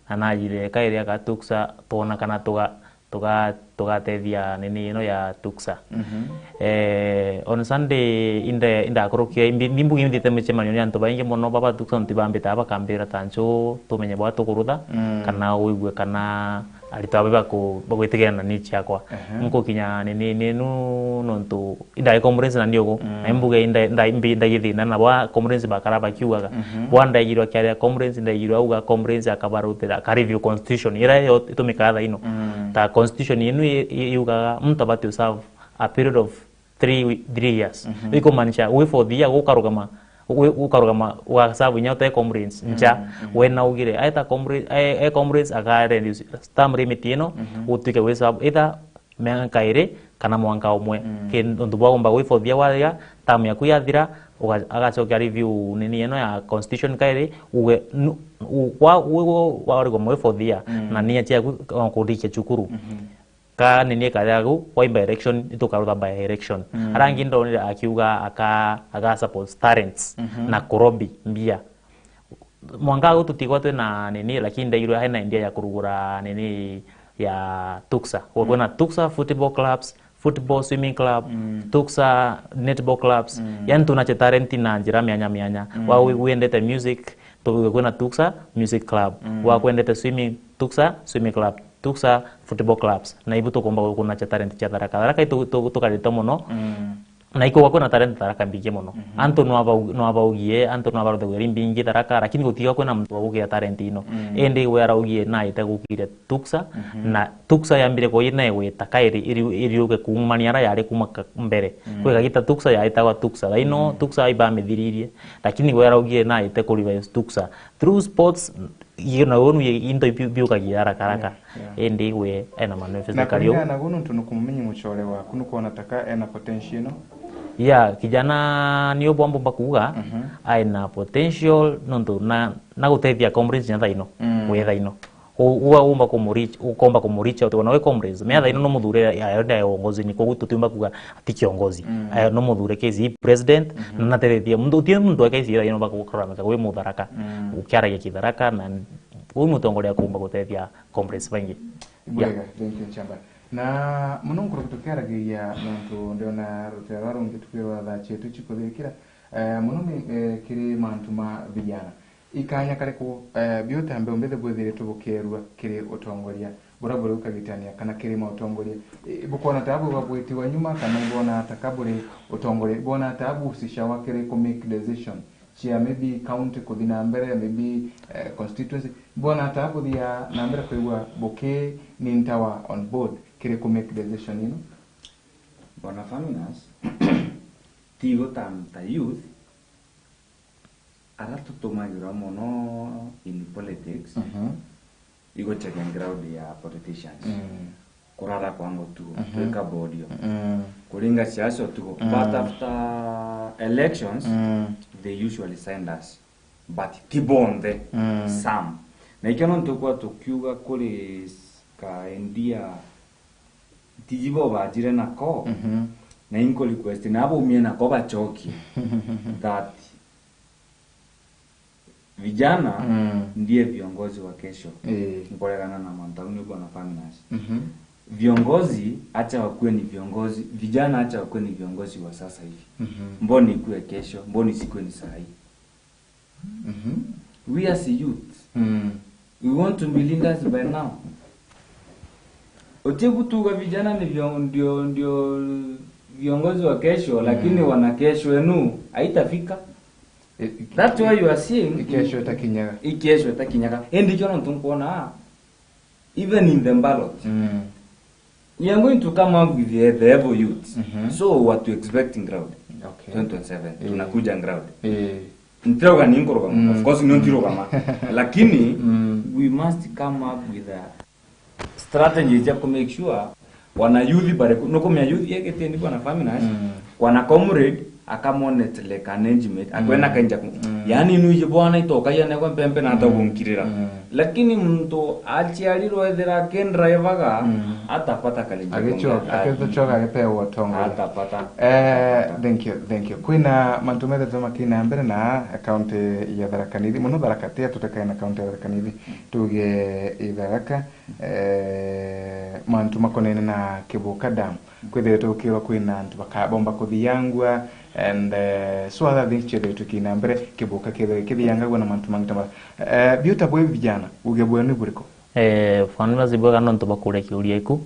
na najire kairi agatuksa, twona kana tuga-, tuga-, tugatethia nini ino ya tuksa. Mhm. Eh, on Sunday inde-, indakurukire, imbi-, nimbuge imithite micemanio ni antu baingi mono baba tuksa, nti bambite aba bakambira ta nchu tumenye bwa tukurutha, mm, kana wigue kana aritwa abe baku-, bagwitigana ni ciakwa. Ehe. Nkukinya nini ninu nontu indai complaints na ndiogo. Mm. Na imbuge inda-, inda-, imbi-, indagithina na bwa complaints bakara bakiugaga. Mhm. Bwa ndaigirwa kiaria complaints, ndaigirwa auga complaints akabarutira, aka review constitution. Ira yo itumikaga thaino. Mm. Ta constitution inu i-, i-, iugaga muntu abati userve a period of three wi-, three years. Mhm. Ikumaanisha wi for the year gukarugama, wi-, gukarugama ugaserve inya ute comrades nja. Mm, mm. We naugire aeta comrade, e, e comrades aka reduce term limit ino, mhm, gutuike wi serve either miaka iri kana mwanka umwe. Mm. Ki untu bwa gumba wi for the year, waria term yaku yathira, uga-, agacokia review nini ino ya constitution kairi, uge nu-, u-, wa, wi-, wa, warigoma wi for the year, mm, na nia ciaku kurikia cukuru. Mhm. Ka nini ikathira gu, waimba election, itukarutha by election. Mm. Aria angi ndonire akiuga aka, aga support talents, mhm, na kurobi mbia. Mwanka gu tutigwa twina nini, lakini ndaigirwe hena idea ya kurugura nini ya tuksa. Gwe, mm, kwina tuksa football clubs, football swimming club, mm, tuksa netball clubs. Mm. Yani tunache talent na njira mianya mianya. Mm. Wa wi-, wendete music, tuge kwina tuksa music club. Mm. Wa kwendete swimming, tuksa swimming club, tuksa football clubs. Na ibu tukomba kunacha talent cia Tharaka. Tharaka itu-, tu-, tukarite mono. Mm. Na ikugwa kwina talent Tharaka mbingi mono. Mhm. Antu no abau-, no abaugie, antu no abaruthagia iri mbingi Tharaka, lakini gutiga kwina muntu waugia talent ino. Mm. Indi we araugie naite gukire tuksa, mhm, na tuksa yambire kwa ina igwita kairi iri-, iriuke kuumania ara yari kuma ka-, mbere. Mm. Kwi kagita tuksa yaitagwa tuksa. Thaino, mm, tuksa ibamithiririe. Lakini we araugie naite ku revise tuksa. Through sports, iyo na unu ye-, into biu-, biukagia haraka haraka. Yeah, yeah. Indi we ena manifesto na kario. Kulingana na gu nontu nukumumenyi mucore waku, nukwona taka ena potential ino? Yeah, kijana ni ubwa mbumba kuuga, mhm, aina potential nontu na, na gutethia comrades nya thaino, mm, we thaino. U-, uga umba kumu reach, ukomba kumu reach out, ona we comrades. Mea thaino no muthure ya, ya, ya uongozi ni, koguo tutiumba kuuga ati kiongozi. Mm. Eh, no muthure K C president, mhm, na natethetie. Muntu, utie muntu wa K C thaino bakukuramika wi Mutharaka. Mm. Ukiaragia Kitharaka, na wi mutongoria kumba gutethia comrades baingi. Bwega, yeah, thank you, Nchamba. Na muno nkuruki tukiaragiria nontu ndiona rutero rwa rungi tukwirwa thaa cietu cikuthirikira. Eh, muno ni, eh, kiri mantu ma vijana. Ikanya kariku, eh, biuta mbeu mbithi bwithiritwe bukierua kiri utongoria buria buri ukagitania kana kiri mautongoria? Eh, bukwona ta bwigwa bwitigwa nyuma kana ibwona ta ka buri utongoria, ibwona ta buhusishawa kiri ku make decision cia maybe county kuthi na mbere, maybe, eh, constituency? Ibwona ta buthia na mbere kwigua buki nintawa on board kiri ku make decision ino? Bwana Faminas, ti guta ta youth, aria tutumagirwa mono in politics, mhm, iguchega ground ya politicians. Mm. Kurara kwa ngutuo, mhm, twika bodio. Mm. Kuringa siasa utugo. Mm. But after elections, mm, they usually send us. But ti bonthe, mm, some. Na ikio no tukwa tukiuga kuri s-, ka endia, tiji bo bajire nako, mhm, na inko request na abo umie nako bachokie that vijana, mm, ndiye viongozi wa kesho. Eh. Nkoregana na Mwantauni uko na Faminas. Mhm. Viongozi acha wakuwe ni viongozi, vijana acha wakuwe ni viongozi wa sasa hivi. Mhm. Mbona ikuwe kesho, mbona isikuwe ni saa hii? Mhm. We as youth, mm, we want to be leaders by now. Utie kutuga vijana ni vio-, ndio, ndio viongozi wa kesho, lakini wana kesho enu haitafika. I-, i-, That's why you are seeing i-, kesho itakinyaga. I kesho itakinyaga. Indi kio nontu nkuona, even in the ballot, Mm. you are going to come up with the, the evil youths. Mhm. So what to expect in ground? Okay. Twenty twenty-seven, Eh. tunakuja ground. Eh. Ntirauga ni nkurugama. Mm. Of course, nio ntirugama. Lakini, Mm. we must come up with a strategy cia ku make sure wana youth bare ku-, nukumenya youth yegete ni bwana family Mm. wana comrade akamonet like an engagement, akwena Mm. kainja ku-, Mm. yani nu ije bwana itoka yane kwa mpempe na Mm. atagunkirira. Mm. Lakini muntu achiarirwe ethira akendrivaga, Mm. atapata kalinja Agichoka, kumbe. Agichoka agitewa utongoria. Atapata. Eh, Atapata. Thank you, thank you. Kwina mantu methete makina mbere na county ya Tharaka Nithi, muno Tharaka Nithi, tutekae na county ya Tharaka Nithi, tuge i Tharaka, eh, mantu makonene na Kibuka Dam. Kwithiritwe gukirwa kwina antu bakabomba kuthiyangua, and, eh, so other things ciethiritwe kina mbere, Kibuka kethira kithiangagua na mantu mangi ta mara. Eh, biuta bwe vijana, uge bwenu ni buriku? Eh, Fanmas ibwega nontu bakuria kiuria iku.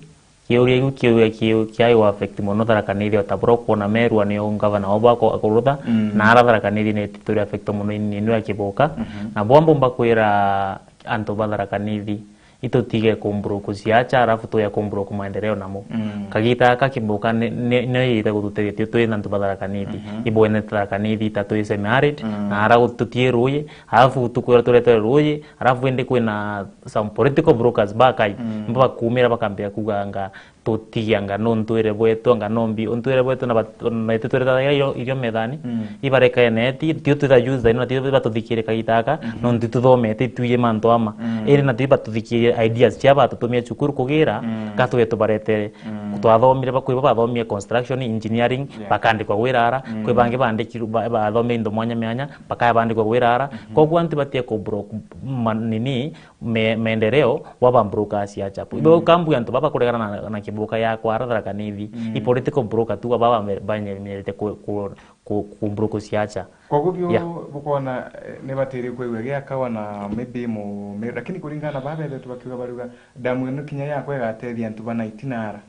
Kiuria iku kiuria kiu kiai affect mono Tharaka Nithi, o ta buria ukwona Merua nio ngavana wao bako akurutha, Mm. na ara Tharaka Nithi ni turi affect mono ini nio ya Kibuka. Mhm. Na bwa mbumba kwira antu ba Tharaka Nithi, itutige kumbroku siacha, arafu tuya kumbroku maendeleo namo. Mm. Kagita gaka Kibuka ni, ni, nio yite gututethia tio twi na antu ba Tharaka Nithi. Mhm. Ibwene Tharaka Nithi ta twi semi-arid, Mm. na ara tutie ruyi, arafu tukwira turetere ruyi, arafu indi kwina some political brokers bakai, Mm. mbo bakumira bakambia kuga anga tutige anga no ntwire bwetu, anga no mbi, untwire bwetu na bat-, na itu twire ta irio, irio methani, Mm. ibareka ene ti, tio twitha youth thaino, na tio batuthikirie kagita gaka, Mhm. no nti tuthomete, itwije mantu ama. Mm. Iri na tio batuthikirie ideas cia batutumia cukuru kugira, Mm. ka tuge tubaretere. Mm. Twathomire ba-, kwi bo bathomire construction, engineering, Yeah. bakandikwa gwira ara, Mm. kwi bangi bandikirwe, ba-, bathomire indo mwanya mianya, bakaya bandikwa gwira ara. Mhm. Koguo anti batie ku block ma-, nini, me-, maendeleo, waba broker cia chapo. Mm. Ibo kambu antu baba kuregana na, na Kibuka ya kwa ara Tharaka Nithi. Mm. I political broker tu baba ba-, banyerete ku, ku, ku, ku broker siacha. Koguo bio Yeah. bukona, eh, ni batiri kwigua giakawa na maybe mu, mi-, lakini kuringana na babethetwe bakiuga bariuga damu ino kinya yakwa igatethia antu bana itinara.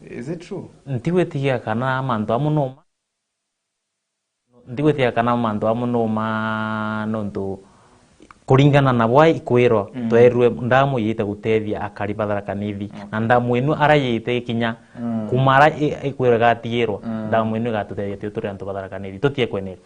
Is it true? Ntigwitigia kana mantu amu no ma-, ntigwitigia kana mantu amu no ma nontu kuringana na bwa ikwirwa, Mm. twerwe ndamu yite gutethia akari ba Tharaka Nithi. Okay. Na ndamu inu ara yite ikinya, Mm. kuma ara i-, ikwirwa igatigirwa, Mm. ndamu inu igatutethia tio turi antu ba Tharaka Nithi. Tutie kwenirwa.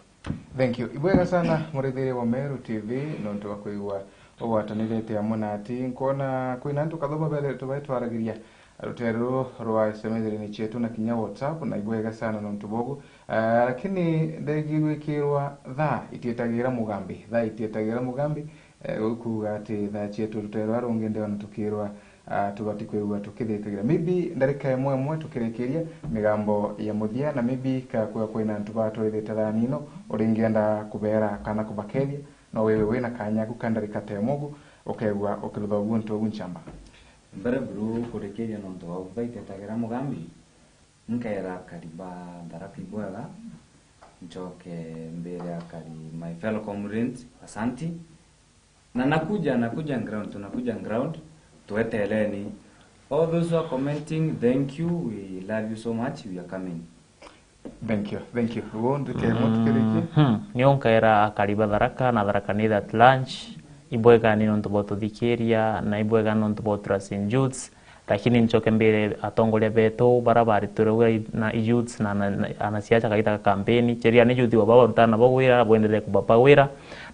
Thank you. Ibwega sana, murithiria wa Meru T V, nontu wa kwigua ugwatanirite amwe nati. Nkona kwina antu kathoma bethiritwe baitwaragiria rutere ruru rwa S M S-ini cietu na kinya WhatsApp, na ibwega sana nontu bogu. Ah, lakini ndegi gwikirwa thaa itietagira mugambi, thaa itietagira mugambi, eh, ukuga ati thaa cietu rutere rwa rungi ndio na tukirwa ah, tubati kwigua tukithikagira. Maybe ndarika imwe imwe tukirikiria migambo ya muthia, na maybe ka kwigua kwina antu batwarithite thani ino, uringienda kubera kana kubakethia, no wiwe wina kanya aku ka ndarika ta imwe ugu, ukegua ukirutha uguo ntu ugu nchamba. Mbere buru kurikiria nontu wa ubaitetagira mugambi, nkera akari ba Tharaka ibwega, nchoke mbire akari my fellow comrades, asanti. Na nakuja, nakuja ground, tunakuja ground, twetereni. All those who are commenting, thank you, we love you so much, we are coming. Thank you, thank you. Ugu ndike mutukirikie. Mhm. Nio nkaira akari ba Tharaka na Tharaka Nithi at large, ibwega ni nontu bwa tuthikiria, na ibwega nontu bwa trust in youths, Lakini nchoke mbire atongoria betu bara baritwire wira na youths na, na, na anasiasa kagita ka kampeni, cheria ni youth wa baba rutana nabo wira, bwenderee kubapa wira,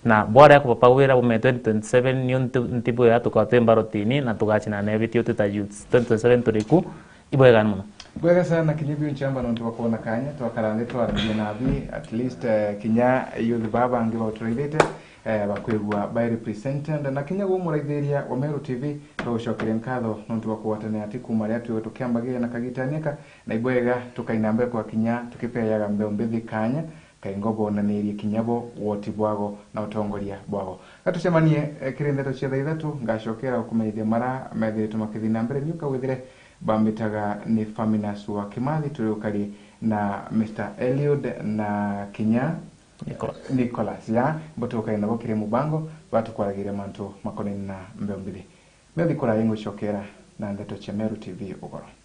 na bwarea kubapa wira bume twenty twenty-seven, nio nti-, ntibwira tukaba twi mbarotini na tugachina na ebiti utu ta youths. Twenty twenty-seven turi ku, ibwega mono. Bwega sana kinya biu nchamba nontu bwa kwona kanya twakara nthi twaragia nabi, at least, eh, kinya youth baba bangi bauturaithite, eh, bakwigua by represented, na kinya gumuraithiria wa Meru T V, twagucokeria nkatho nontu bwa kugwatanira ati kuma riria twiwe tukiambagiria na kagitania ka, na ibwega tukaina mbere kwa kinya tukipeaga mbeu mbithi kanya, kaingo bonanirie kinya bo woti bwago na utongoria bwago. Gatucemanie, eh, kiri ndeto cia thaa ithatu, ngacokera gukumenyithia mara methiritwe makithi na mbere, niuka withire bambitaga ni Faminas wa Kimathi, turi ukari na Mister Eliud na kinya Nicholas. Nicholas, ya, mbutukai nabo kiri mubango, batukwaragiria mantu makonene na mbeu mbithi. Methi kurai ngucokera. na ndeto cia Meru T V ugoro.